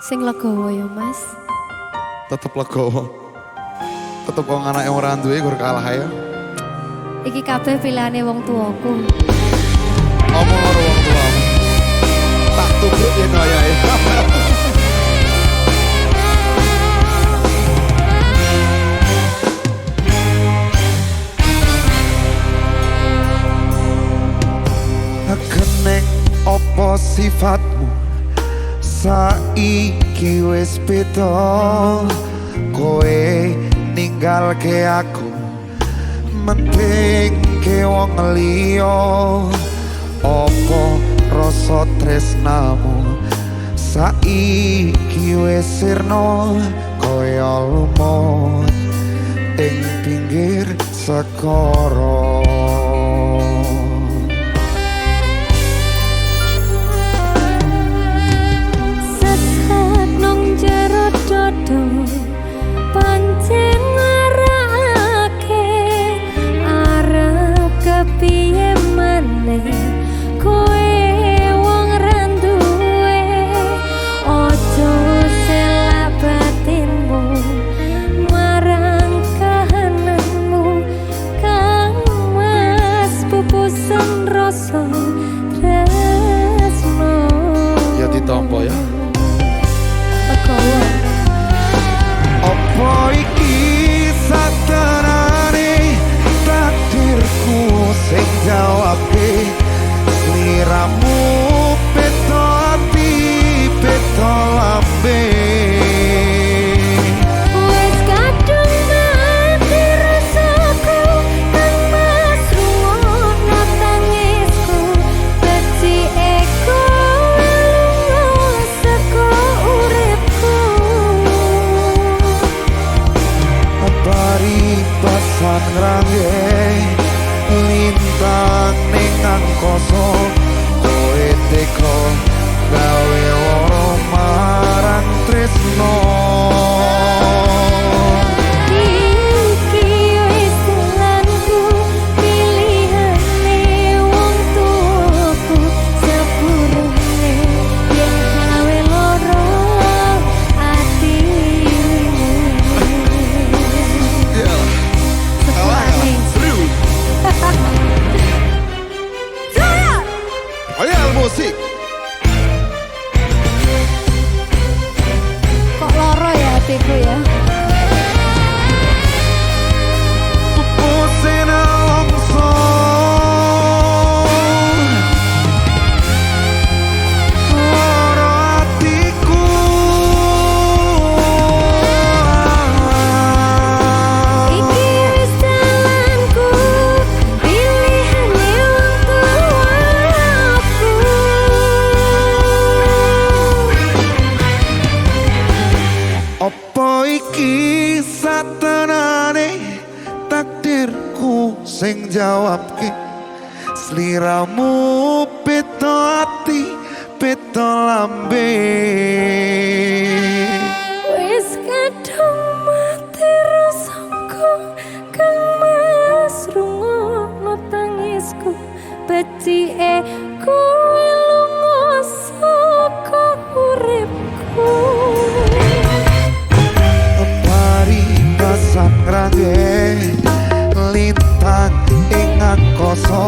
Sing legowo ya Mas. Tetep legowo. Tetep wong anake ora duwe gur kalah ya. Iki kabeh pilihane wong tuaku. Omong karo wong tuamu. Tak tubruk yen wayahe. Keneng opo sifatmu saiki wis beda, kowe ninggalke aku mentingke wong liya. Opo rasa tresnamu saiki wis sirna kaya lumut ing pinggir segara. Pancen ngarake arep kepiye maneh kowe wong ra duwe. Aja selak batinmu marang kahananmu kang Mas pupusen rasa tresno. Ya ditampa ya. Legowo. Opo iki satenane takdirku sing jawabke sliramu beda ati beda lambe. Wis kadung mati rasaku kang Mas rungokno tangisku becike kowe lunga saka uripku. Paribasan ngrangge lintang ning angkasa, kowe teka gawe lara marang tresno. Iki wis dalanku pilihane wong tuaku sepurane yen gawe lara atimu. Ya, Sepurane. seru. Ayo musik. Kok loro ya hatiku ya. Pupuse nelongso loro atiku. Iki wis dalanku pilihane wong tuaku. Opo iki satenane takdirku sing jawabke sliramu beda ati beda lambe. Wis kadung mati rasaku kang Mas rungokno tangisku becike kowe lunga saka uripku. Paribasan ngrangge lintang ing angkasa,